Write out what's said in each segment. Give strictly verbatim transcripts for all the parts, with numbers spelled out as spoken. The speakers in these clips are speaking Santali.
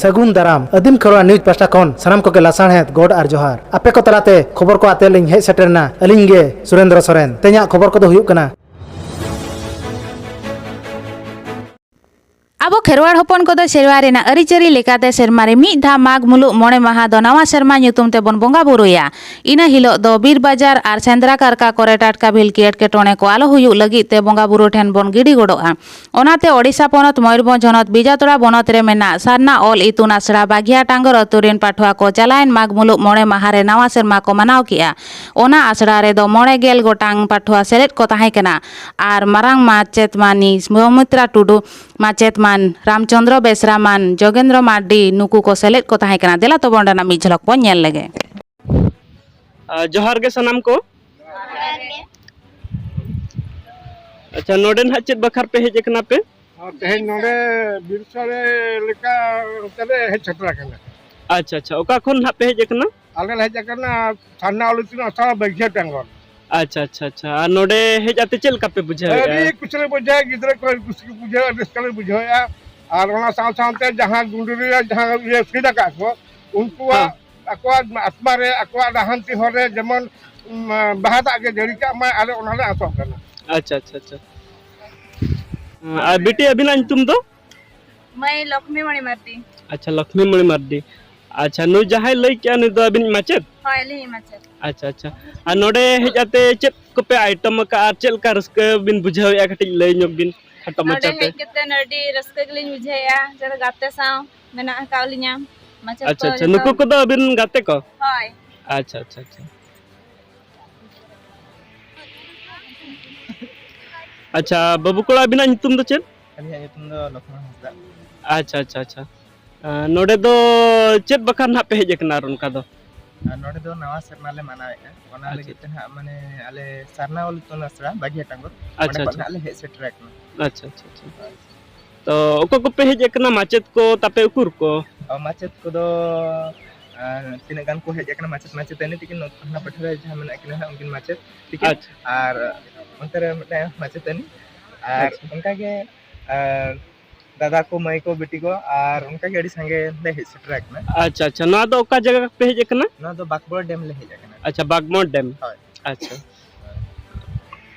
ᱥᱟᱹᱜᱩᱱ ᱫᱟᱨᱟᱢ᱾ ᱟᱹᱫᱤᱢ ᱠᱷᱮᱨᱣᱟᱲ ᱱᱤᱭᱩᱡᱽ ᱯᱟᱦᱴᱟ ᱠᱷᱚᱱ ᱥᱟᱱᱟᱢ ᱠᱚᱜᱮ ᱞᱟᱥᱟᱲᱦᱮᱫ ᱜᱚᱰ ᱟᱨ ᱡᱚᱦᱟᱨ᱾ ᱟᱯᱮ ᱠᱚ ᱛᱟᱞᱟᱛᱮ ᱠᱷᱚᱵᱚᱨ ᱠᱚ ᱟᱛᱮ ᱞᱤᱧ ᱦᱮᱡ ᱥᱮᱴᱮᱨ ᱮᱱᱟ ᱟᱹᱞᱤᱧ ᱜᱮ ᱥᱩᱨᱮᱱᱫᱨᱚ ᱥᱚᱨᱮᱱ᱾ ᱛᱮᱦᱮᱧᱟᱜ ᱠᱷᱚᱵᱚᱨ ᱠᱚᱫᱚ ᱦᱩᱭᱩᱜ ᱠᱟᱱᱟ᱾ ᱟᱵᱚ ᱠᱷᱮᱨᱣᱟᱲ ᱦᱚᱯᱚᱱ ᱠᱚᱫᱚ ᱥᱮᱨᱣᱟ ᱨᱮᱱᱟᱜ ᱟᱹᱨᱤᱪᱟᱹᱞᱤ ᱞᱮᱠᱟᱛᱮ ᱥᱮᱨᱢᱟ ᱨᱮ ᱢᱤᱫ ᱫᱷᱟᱣ ᱢᱟᱜᱽ ᱢᱩᱞᱩᱜ ᱢᱚᱬᱮ ᱢᱟᱦᱟ ᱫᱚ ᱱᱟᱣᱟ ᱥᱮᱨᱢᱟ ᱧᱩᱛᱩᱢ ᱛᱮᱵᱚᱱ ᱵᱚᱸᱜᱟ ᱵᱩᱨᱩᱭᱟ᱾ ᱤᱱᱟᱹ ᱦᱤᱞᱳᱜ ᱫᱚ ᱵᱤᱨ ᱵᱟᱡᱟᱨ ᱟᱨ ᱥᱮᱸᱫᱽᱨᱟ ᱠᱟᱨᱠᱟ ᱠᱚᱨᱮ ᱴᱟᱴᱠᱟ ᱵᱷᱤᱞᱠᱤ ᱮᱴᱠᱮᱴᱚᱬᱮ ᱠᱚ ᱟᱞᱚ ᱦᱩᱭᱩᱜ ᱞᱟᱹᱜᱤᱫ ᱛᱮ ᱵᱚᱸᱜᱟ ᱵᱩᱨᱩ ᱴᱷᱮᱱ ᱵᱚᱱ ᱜᱤᱰᱤ ᱜᱚᱰᱚᱜᱼᱟ᱾ ᱚᱱᱟᱛᱮ ᱳᱰᱤᱥᱟ ᱯᱚᱱᱚᱛ ᱢᱚᱭᱩᱨᱵᱷᱚᱸᱡᱽ ᱦᱚᱱᱚᱛ ᱵᱤᱡᱟᱛᱚᱲᱟ ᱵᱚᱱᱚᱛ ᱨᱮ ᱢᱮᱱᱟᱜ ᱥᱟᱨᱱᱟ ᱚᱞ ᱤᱛᱩᱱ ᱟᱥᱲᱟ ᱵᱟᱜᱷᱤᱭᱟ ᱴᱟᱝᱜᱚᱨ ᱟᱹᱛᱩ ᱨᱮᱱ ᱯᱟᱹᱴᱷᱩᱣᱟᱹ ᱠᱚ ᱪᱟᱞᱟᱣᱮᱱ ᱢᱟᱜᱽ ᱢᱩᱞᱩᱜ ᱢᱚᱬᱮ ᱢᱟᱦᱟ ᱨᱮ ᱱᱟᱣᱟ ᱥᱮᱨᱢᱟ ᱠᱚ ᱢᱟᱱᱟᱣ ᱠᱮᱜᱼᱟ᱾ ᱚᱱᱟ ᱟᱥᱲᱟ ᱨᱮᱫᱚ ᱢᱚᱬᱮ ᱜᱮᱞ ᱜᱚᱴᱟᱝ ᱯᱟᱹᱴᱷᱩᱣᱟᱹ ᱥᱮᱞᱮᱫ ᱠᱚ ᱛᱟᱦᱮᱸ ᱠᱟᱱᱟ ᱟᱨ ᱢᱟᱨᱟᱝ ᱢᱟᱪᱮᱛ ᱢᱟᱹᱱᱤ ᱥᱚᱢᱤᱛᱨᱟ ᱴᱩᱰᱩ, ᱢᱟᱪᱮᱛ ᱢᱟᱱ ᱨᱟᱢᱪᱚᱸᱫᱽᱨᱚ ᱵᱮᱥᱨᱟ, ᱢᱟᱱ ᱡᱳᱜᱮᱱᱫᱨᱚ ᱢᱟᱨᱰᱤ, ᱱᱩᱠᱩ ᱠᱚ ᱥᱮᱞᱮᱫ ᱠᱚ ᱛᱟᱦᱮᱸ ᱠᱟᱱᱟ᱾ ᱫᱮᱞᱟ ᱛᱚᱵᱮ ᱚᱸᱰᱮᱱᱟᱜ ᱢᱤᱫ ᱡᱷᱚᱞᱚᱠ ᱵᱚᱱ ᱧᱮᱞ ᱞᱮᱜᱮ᱾ ᱟᱨ ᱡᱚᱦᱟᱨ ᱜᱮ ᱥᱟᱱᱟᱢ ᱠᱚ᱾ ᱟᱪᱪᱷᱟ, ᱱᱚᱰᱮ ᱱᱟᱦᱟᱜ ᱪᱮᱫ ᱵᱟᱠᱷᱨᱟ ᱯᱮ ᱦᱮᱡ ᱟᱠᱟᱱᱟ ᱯᱮ? ᱟᱨ ᱛᱮᱦᱮᱧ ᱱᱚᱰᱮ ᱵᱤᱨ ᱥᱳᱲᱮ ᱞᱮᱠᱟ ᱱᱚᱛᱮ ᱞᱮ ᱦᱮᱡ ᱥᱮᱴᱮᱨ ᱟᱠᱟᱱᱟ᱾ ᱟᱪᱪᱷᱟ, ᱟᱪᱪᱷᱟ, ᱚᱠᱟ ᱠᱷᱚᱱ ᱱᱟᱦᱟᱜ ᱯᱮ ᱦᱮᱡ ᱟᱠᱟᱱᱟ? ᱟᱞᱮ ᱞᱮ ᱦᱮᱡ ᱟᱠᱟᱱᱟ ᱥᱟᱨᱱᱟ ᱚᱞ ᱤᱛᱩᱱ ᱟᱥᱲᱟ ᱵᱟᱹᱜᱷᱤᱭᱟ ᱴᱟᱝᱜᱚᱨ᱾ ᱟᱪᱪᱷᱟ, ᱟᱪᱪᱷᱟ, ᱟᱪᱪᱷᱟ, ᱟᱨ ᱱᱚᱰᱮ ᱦᱮᱡ ᱟᱛᱮ ᱪᱮᱫ ᱞᱮᱠᱟ ᱯᱮ ᱵᱩᱡᱷᱟᱹᱣᱮᱫᱼᱟ? ᱟᱹᱰᱤ ᱠᱩᱥᱤ ᱞᱮ ᱵᱩᱡᱷᱟᱹᱣᱟ, ᱜᱤᱫᱽᱨᱟᱹ ᱠᱚ ᱟᱹᱰᱤ ᱠᱩᱥᱤ ᱠᱚ ᱵᱩᱡᱷᱟᱹᱣᱟ, ᱟᱹᱰᱤ ᱨᱟᱹᱥᱠᱟᱹ ᱞᱮ ᱵᱩᱡᱷᱟᱹᱣᱮᱫᱼᱟ᱾ ᱟᱨ ᱚᱱᱟ ᱥᱟᱶ ᱥᱟᱶᱛᱮ ᱡᱟᱦᱟᱸ ᱜᱩᱸᱰᱨᱤ ᱨᱮ ᱡᱟᱦᱟᱸ ᱤᱭᱟᱹ ᱥᱮᱫ ᱟᱠᱟᱫ ᱠᱚ, ᱩᱱᱠᱩᱣᱟᱜ ᱦᱮᱸ᱾ ᱟᱠᱚᱣᱟᱜ ᱟᱛᱢᱟ ᱨᱮ, ᱟᱠᱚᱣᱟᱜ ᱰᱟᱦᱟᱱᱛᱤ ᱦᱚᱨ ᱨᱮ ᱡᱮᱢᱚᱱ, ᱩᱢ, ᱵᱟᱦᱟ ᱫᱟᱜ ᱜᱮ ᱡᱟᱹᱲᱤ ᱠᱟᱜ ᱢᱟᱭ, ᱟᱞᱮ ᱚᱱᱟᱞᱮ ᱟᱥᱚᱜ ᱠᱟᱱᱟ᱾ ᱟᱪᱪᱷᱟ, ᱟᱪᱪᱷᱟ, ᱟᱪᱪᱷᱟ᱾ ᱟᱨ ᱵᱤᱴᱤ, ᱟᱹᱵᱤᱱᱟᱜ ᱧᱩᱛᱩᱢ ᱫᱚ? ᱢᱟᱹᱭ ᱞᱚᱠᱷᱢᱤ ᱢᱚᱬᱤ ᱢᱟᱨᱰᱤ᱾ ᱟᱪᱪᱷᱟ, ᱞᱚᱠᱷᱢᱤ ᱢᱚᱬᱤ ᱢᱟᱨᱰᱤ᱾ ᱟᱪᱪᱷᱟ, ᱱᱩᱭ ᱡᱟᱦᱟᱸᱭ ᱞᱟᱹᱭ ᱠᱮᱜᱼᱟ, ᱱᱩᱭ ᱫᱚ ᱟᱹᱵᱤᱱᱤᱡ ᱢᱟᱪᱮᱫ? ᱦᱳᱭ, ᱟᱹᱞᱤᱧᱤᱡ ᱢᱟᱪᱮᱫ᱾ ᱟᱪᱪᱷᱟ, ᱟᱪᱪᱷᱟ᱾ ᱟᱨ ᱱᱚᱰᱮ ᱦᱮᱡ ᱟᱛᱮ ᱪᱮᱫ ᱠᱚᱯᱮ item ᱟᱠᱟᱫᱼᱟ ᱟᱨ ᱪᱮᱫ ᱞᱮᱠᱟ ᱨᱟᱹᱥᱠᱟᱹ ᱵᱤᱱ ᱵᱩᱡᱷᱟᱹᱣᱮᱫᱼᱟ, ᱠᱟᱹᱴᱤᱡ ᱞᱟᱹᱭ ᱧᱚᱜ ᱵᱤᱱ ᱠᱷᱟᱴᱚ ᱱᱚᱰᱮ ᱢᱟᱪᱷᱟᱛᱮ᱾ ᱦᱮᱡ ᱠᱟᱛᱮ ᱟᱹᱰᱤ ᱨᱟᱹᱥᱠᱟᱹ ᱜᱮᱞᱤᱧ ᱵᱩᱡᱷᱟᱹᱣᱮᱫᱼᱟ, ᱡᱮ ᱜᱟᱛᱮ ᱥᱟᱶ ᱢᱮᱱᱟᱜ ᱟᱠᱟᱫ ᱞᱤᱧᱟ᱾ ᱢᱟᱪᱮᱫ ᱟᱪᱪᱷᱟ, ᱠᱚ ᱟᱪᱪᱷᱟ᱾ ᱡᱚᱛᱚ ᱱᱩᱠᱩ ᱠᱚᱫᱚ ᱟᱹᱵᱤᱱ ᱜᱟᱛᱮ ᱠᱚ? ᱦᱳᱭ᱾ ᱟᱪᱪᱷᱟ, ᱟᱪᱪᱷᱟ, ᱟᱪᱪᱷᱟ᱾ ᱟᱪᱪᱷᱟ, ᱵᱟᱹᱵᱩ ᱠᱚᱲᱟ, ᱟᱹᱵᱤᱱᱟᱜ ᱧᱩᱛᱩᱢ ᱫᱚ ᱪᱮᱫ? ᱟᱹᱞᱤᱧᱟᱜ ᱧᱩᱛᱩᱢ ᱫᱚ ᱞᱚᱠᱷᱢᱚᱬ ᱦᱟᱸᱥᱫᱟ᱾ ᱟᱪᱪᱷᱟ, ᱟᱪᱪᱷᱟ, ᱟᱪᱪᱷᱟ᱾ ᱟᱸ, ᱱᱚᱰᱮ ᱫᱚ ᱪᱮᱫ ᱵᱟᱠᱷᱨᱟ ᱱᱟᱦᱟᱜ ᱯᱮ ᱦᱮᱡ ᱟᱠᱟᱱᱟ ᱟᱨ ᱚᱱᱠᱟ ᱫᱚ? ᱟᱨ ᱱᱚᱰᱮ ᱫᱚ ᱱᱟᱣᱟ ᱥᱮᱨᱢᱟ ᱞᱮ ᱢᱟᱱᱟᱣᱮᱫᱼᱟ, ᱚᱱᱟ ᱟᱪᱪᱷᱟ, ᱞᱟᱹᱜᱤᱫ ᱛᱮ ᱟᱪᱪᱷᱟ᱾ ᱱᱟᱦᱟᱜ, ᱢᱟᱱᱮ, ᱟᱞᱮ ᱥᱟᱨᱱᱟ ᱚᱞ ᱤᱛᱩᱱ ᱟᱥᱲᱟ ᱵᱟᱜᱷᱤᱭᱟ ᱴᱟᱝᱜᱚᱨ, ᱟᱪᱪᱷᱟ, ᱚᱸᱰᱮ ᱠᱷᱚᱱ ᱟᱪᱪᱷᱟ᱾ ᱱᱟᱦᱟᱜ ᱞᱮ ᱦᱮᱡ ᱥᱮᱴᱮᱨ ᱟᱠᱟᱱᱟ᱾ ᱟᱪᱪᱷᱟ, ᱟᱪᱪᱷᱟ, ᱟᱪᱪᱷᱟ᱾ ᱦᱳᱭ᱾ ᱛᱚ, ᱚᱠᱚᱭ ᱠᱚᱯᱮ ᱦᱮᱡ ᱟᱠᱟᱱᱟ? ᱢᱟᱪᱮᱫ ᱠᱚ ᱛᱟᱯᱮ ᱩᱠᱩᱨ ᱠᱚ? ᱚ, ᱢᱟᱪᱮᱫ ᱠᱚᱫᱚ, ᱟᱨ ᱛᱤᱱᱟᱹᱜ ᱜᱟᱱ ᱠᱚ ᱦᱮᱡ ᱟᱠᱟᱱᱟ ᱢᱟᱪᱮᱫ ᱢᱟᱪᱮᱛᱟᱹᱱᱤ ᱛᱟᱹᱠᱤᱱ, ᱱᱚᱛᱮ ᱦᱟᱱᱟ ᱯᱟᱹᱴᱷᱟᱹ ᱨᱮ ᱡᱟᱦᱟᱸ ᱢᱮᱱᱟᱜ ᱠᱤᱱᱟ ᱦᱟᱸᱜ, ᱩᱱᱠᱤᱱ ᱢᱟᱪᱮᱫ ᱛᱟᱹᱠᱤᱱ, ᱟᱪᱪᱷᱟ᱾ ᱟᱨ ᱚᱱᱛᱮ ᱨᱮ ᱢᱤᱫᱴᱟᱝ ᱢᱟᱪᱮᱛᱟᱹᱱᱤ, ᱟᱨ ᱟᱪᱪᱷᱟ᱾ ᱚᱱᱠᱟᱜᱮ, ᱟᱨ ᱫᱟᱫᱟ ᱠᱚ, ᱢᱟᱹᱭ ᱠᱚ, ᱵᱤᱴᱤ ᱠᱚ, ᱟᱨ ᱚᱱᱠᱟ ᱜᱮ ᱟᱹᱰᱤ ᱥᱟᱸᱜᱮ ᱞᱮ ᱦᱮᱡ ᱥᱮᱴᱮᱨ ᱟᱠᱟᱱᱟ᱾ ᱟᱪᱪᱷᱟ, ᱟᱪᱪᱷᱟ, ᱱᱚᱣᱟ ᱫᱚ ᱚᱠᱟ ᱡᱟᱭᱜᱟ ᱯᱮ ᱦᱮᱡ ᱟᱠᱟᱱᱟ? ᱱᱚᱣᱟ ᱫᱚ ᱵᱟᱸᱠᱵᱚᱲ ᱰᱮᱢ ᱞᱮ ᱦᱮᱡ ᱟᱠᱟᱱᱟ᱾ ᱟᱪᱪᱷᱟ, ᱵᱟᱸᱠᱵᱚᱲ ᱰᱮᱢ᱾ ᱦᱳᱭ᱾ ᱟᱪᱪᱷᱟ᱾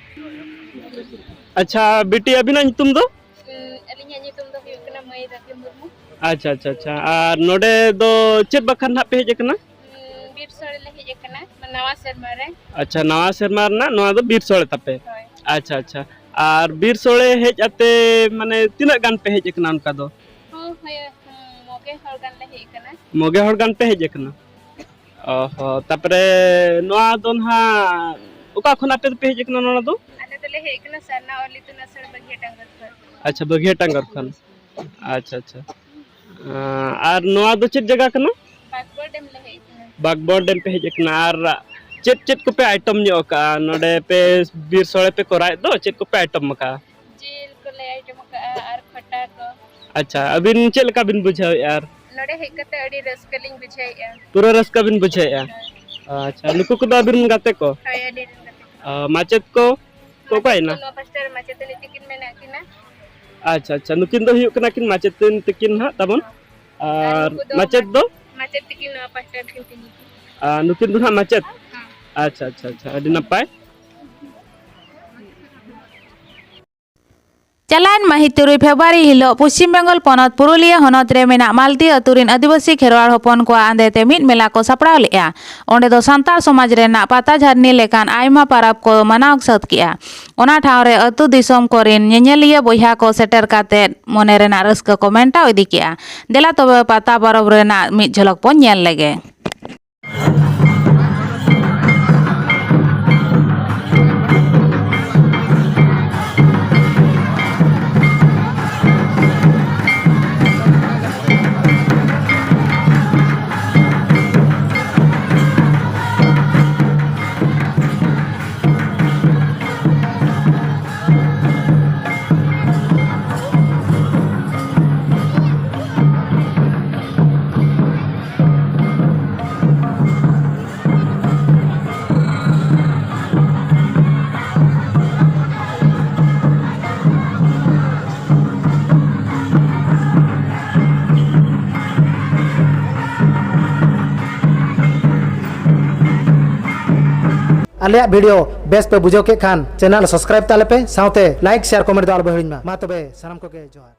ᱟᱪᱪᱷᱟ, ᱵᱤᱴᱤ, ᱟᱹᱵᱤᱱᱟᱜ ᱧᱩᱛᱩᱢ ᱫᱚ? ᱩᱸ, ᱟᱹᱞᱤᱧᱟᱜ ᱧᱩᱛᱩᱢ ᱫᱚ ᱦᱩᱭᱩᱜ ᱠᱟᱱᱟ ᱢᱟᱹᱭ ᱨᱟᱹᱵᱤ ᱢᱩᱨᱢᱩ᱾ ᱟᱪᱪᱷᱟ, ᱟᱪᱪᱷᱟ, ᱟᱪᱪᱷᱟ᱾ ᱟᱨ ᱱᱚᱰᱮ ᱫᱚ ᱪᱮᱫ ᱵᱟᱠᱷᱨᱟ ᱱᱟᱦᱟᱜ ᱯᱮ ᱦᱮᱡ ᱟᱠᱟᱱᱟ? ᱩᱸ, ᱵᱤᱨ ᱥᱳᱲᱮ ᱞᱮ ᱦᱮᱡ ᱟᱠᱟᱱᱟ, ᱱᱟᱣᱟ ᱥᱮᱨᱢᱟ ᱨᱮ᱾ ᱟᱪᱪᱷᱟ, ᱱᱟᱣᱟ ᱥᱮᱨᱢᱟ ᱨᱮᱱᱟᱜ ᱱᱚᱣᱟ ᱫᱚ ᱵᱤᱨ ᱥᱳᱲᱮ ᱛᱟᱯᱮ? ᱦᱳᱭ᱾ ᱟᱪᱪᱷᱟ, ᱟᱪᱪᱷᱟ᱾ ᱟᱨ ᱵᱤᱨ ᱥᱳᱲᱮ ᱦᱮᱡ ᱟᱛᱮ, ᱢᱟᱱᱮ, ᱛᱤᱱᱟᱹᱜ ᱜᱟᱱ ᱯᱮ ᱦᱮᱡ ᱟᱠᱟᱱᱟ ᱚᱱᱠᱟ ᱫᱚ? ᱦᱚᱸ, ᱦᱳᱭ, ᱦᱩᱸ, ᱢᱚᱜᱮ ᱦᱚᱲ ᱜᱟᱱ ᱞᱮ ᱦᱮᱡ ᱟᱠᱟᱱᱟ᱾ ᱢᱚᱜᱮ ᱦᱚᱲ ᱜᱟᱱ ᱯᱮ ᱦᱮᱡ ᱟᱠᱟᱱᱟ? ᱚ ᱦᱚᱸ, ᱛᱟᱯᱚᱨᱮ ᱱᱚᱣᱟ ᱫᱚ ᱱᱟᱦᱟᱜ ᱚᱠᱟ ᱠᱷᱚᱱ ᱟᱯᱮ ᱫᱚᱯᱮ ᱦᱮᱡ ᱟᱠᱟᱱᱟ ᱱᱚᱣᱟ ᱫᱚ? ᱟᱞᱮ ᱫᱚᱞᱮ ᱦᱮᱡ ᱟᱠᱟᱱᱟ ᱥᱟᱨᱱᱟ ᱚᱞ ᱤᱛᱩᱱ ᱟᱥᱲᱟ ᱵᱟᱹᱜᱷᱤᱭᱟ ᱴᱟᱸᱜᱚᱨ ᱠᱷᱚᱱ᱾ ᱟᱪᱪᱷᱟ, ᱵᱟᱹᱜᱷᱤᱭᱟ ᱴᱟᱸᱜᱚᱨ ᱠᱷᱚᱱ᱾ ᱟᱪᱪᱷᱟ, ᱟᱪᱪᱷᱟ᱾ ᱟᱸ, ᱟᱨ ᱱᱚᱣᱟ ᱫᱚ ᱪᱮᱫ ᱡᱟᱭᱜᱟ ᱠᱟᱱᱟ? ᱵᱟᱸᱠᱵᱚᱲ ᱰᱮᱢ ᱞᱮ ᱦᱮᱡ ᱟᱠᱟᱱᱟ᱾ ᱵᱟᱸᱠᱵᱚᱲ ᱰᱮᱢ ᱯᱮ ᱦᱮᱡ ᱟᱠᱟᱱᱟ᱾ ᱟᱨ ᱪᱮᱫ ᱪᱮᱫ ᱠᱚᱯᱮ ᱟᱭᱴᱚᱢ ᱧᱚᱜ ᱟᱠᱟᱜᱼᱟ? ᱱᱚᱰᱮ ᱯᱮ ᱵᱤᱨ ᱥᱳᱲᱮ ᱯᱮ ᱠᱚᱨᱟᱣᱮᱫ ᱫᱚ, ᱪᱮᱫ ᱠᱚᱯᱮ ᱟᱭᱴᱚᱢ ᱟᱠᱟᱜᱼᱟ? ᱡᱤᱞ ᱠᱚᱞᱮ ᱟᱭᱴᱚᱢ ᱟᱠᱟᱜᱼᱟ ᱟᱨ ᱠᱷᱚᱴᱟ ᱠᱚ᱾ ᱟᱪᱪᱷᱟ, ᱟᱹᱵᱤᱱ ᱪᱮᱫ ᱞᱮᱠᱟ ᱵᱤᱱ ᱵᱩᱡᱷᱟᱹᱣᱮᱫᱼᱟ? ᱟᱨ ᱱᱚᱰᱮ ᱦᱮᱡ ᱠᱟᱛᱮ ᱟᱹᱰᱤ ᱨᱟᱹᱥᱠᱟᱹ ᱞᱤᱧ ᱵᱩᱡᱷᱟᱹᱣᱮᱫᱼᱟ᱾ ᱯᱩᱨᱟᱹ ᱨᱟᱹᱥᱠᱟᱹ ᱵᱤᱱ ᱵᱩᱡᱷᱟᱹᱣᱮᱫᱼᱟ? ᱦᱳᱭ᱾ ᱟᱪᱪᱷᱟ, ᱱᱩᱠᱩ ᱠᱚᱫᱚ ᱟᱹᱵᱤᱱ ᱨᱮᱱ ᱜᱟᱛᱮ ᱠᱚ? ᱦᱳᱭ, ᱟᱹᱞᱤᱧ ᱨᱮᱱ ᱜᱟᱛᱮ ᱠᱚ᱾ ᱟᱨ ᱢᱟᱪᱮᱫ ᱠᱚ? ᱠᱚ ᱢᱟᱪᱮᱫ ᱚᱠᱟᱭᱮᱱᱟ? ᱠᱚ ᱱᱚᱣᱟ ᱯᱟᱥᱴᱟ ᱨᱮ ᱢᱟᱪᱮᱛᱟᱹᱱᱤ ᱛᱤᱠᱤᱱ ᱢᱮᱱᱟᱜ ᱠᱤᱱᱟ᱾ ᱟᱪᱪᱷᱟ, ᱟᱪᱪᱷᱟ, ᱱᱩᱠᱤᱱ ᱫᱚ ᱦᱩᱭᱩᱜ ᱠᱟᱱᱟ ᱠᱤᱱ ᱢᱟᱪᱮᱛᱟᱹᱱᱤ ᱛᱤᱠᱤᱱ ᱱᱟᱦᱟᱜ ᱛᱟᱵᱚᱱ᱾ ᱟᱨ ᱟᱨ ᱱᱩᱠᱩ ᱫᱚ ᱢᱟᱪᱮᱫ ᱫᱚ? ᱢᱟᱪᱮᱫ ᱛᱤᱠᱤᱱ ᱱᱚᱣᱟ ᱯᱟᱥᱴᱟ ᱨᱮ ᱠᱤᱱ ᱛᱤᱸᱜᱩ ᱠᱤᱱᱟ᱾ ᱟᱨ ᱱᱩᱠᱤᱱ ᱫᱚ ᱱᱟᱦᱟᱜ ᱢᱟᱪᱮᱫ? ᱦᱮᱸ᱾ ᱟᱪᱪᱷᱟ, ᱟᱪᱪᱷᱟ, ᱟᱪᱪᱷᱟ, ᱟᱹᱰᱤ ᱱᱟᱯᱟᱭ᱾ ᱪᱟᱞᱟᱣᱮᱱ ᱢᱟᱹᱦᱤᱛ ᱛᱩᱨᱩᱭ ᱯᱷᱮᱵᱽᱨᱩᱣᱟᱨᱤ ᱦᱤᱞᱚᱜ ᱯᱚᱥᱪᱤᱢ ᱵᱮᱝᱜᱚᱞ ᱯᱚᱱᱚᱛ ᱯᱩᱨᱩᱞᱤᱭᱟᱹ ᱦᱚᱱᱚᱛ ᱨᱮ ᱢᱮᱱᱟᱜ ᱢᱟᱞᱫᱤ ᱟᱹᱛᱩ ᱨᱤᱱ ᱟᱹᱫᱤᱵᱟᱹᱥᱤ ᱠᱷᱮᱨᱣᱟᱲ ᱦᱚᱯᱚᱱ ᱠᱚᱣᱟᱜ ᱟᱸᱫᱮ ᱛᱮ ᱢᱤᱫ ᱢᱮᱞᱟ ᱠᱚ ᱥᱟᱯᱲᱟᱣ ᱞᱮᱫᱼᱟ᱾ ᱚᱸᱰᱮ ᱫᱚ ᱥᱟᱱᱛᱟᱲ ᱥᱚᱢᱟᱡᱽ ᱨᱮᱱᱟᱜ ᱯᱟᱛᱟ ᱡᱷᱟᱹᱨᱱᱤ ᱞᱮᱠᱟᱱ ᱟᱭᱢᱟ ᱯᱟᱨᱟᱵᱽ ᱠᱚ ᱢᱟᱱᱟᱣ ᱥᱟᱹᱛ ᱠᱮᱫᱼᱟ᱾ ᱚᱱᱟ ᱴᱷᱟᱶ ᱨᱮ ᱟᱹᱛᱩ ᱫᱤᱥᱚᱢ ᱠᱚᱨᱤᱱ ᱧᱮᱧᱮᱞᱤᱭᱟᱹ ᱵᱚᱭᱦᱟ ᱠᱚ ᱥᱮᱴᱮᱨ ᱠᱟᱛᱮ ᱢᱚᱱᱮ ᱨᱮᱱᱟᱜ ᱨᱟᱹᱥᱠᱟᱹ ᱠᱚ ᱢᱮᱱᱴᱟᱣ ᱤᱫᱤ ᱠᱮᱫᱼᱟ᱾ ᱫᱮᱞᱟ ᱛᱚᱵᱮ ᱯᱟᱛᱟ ᱯᱚᱨᱚᱵᱽ ᱨᱮᱱᱟᱜ ᱢᱤᱫ ᱡᱷᱚᱞᱚᱠ ᱵᱚᱱ ᱧᱮᱞ ᱞᱮᱜᱮ᱾ ᱟᱞᱮᱭᱟᱜ video ᱵᱮᱥ ᱯᱮ ᱵᱩᱡᱷᱟᱹᱣ ᱠᱮᱫ ᱠᱷᱟᱱ channel subscribe ᱛᱟᱞᱮ ᱯᱮ, ᱥᱟᱶᱛᱮ like share comment ᱫᱚ ᱟᱞᱚ ᱯᱮ ᱦᱤᱲᱤᱧ ᱢᱟ᱾ ᱢᱟ ᱛᱚᱵᱮ ᱥᱟᱱᱟᱢ ᱠᱚᱜᱮ ᱡᱚᱦᱟᱨ᱾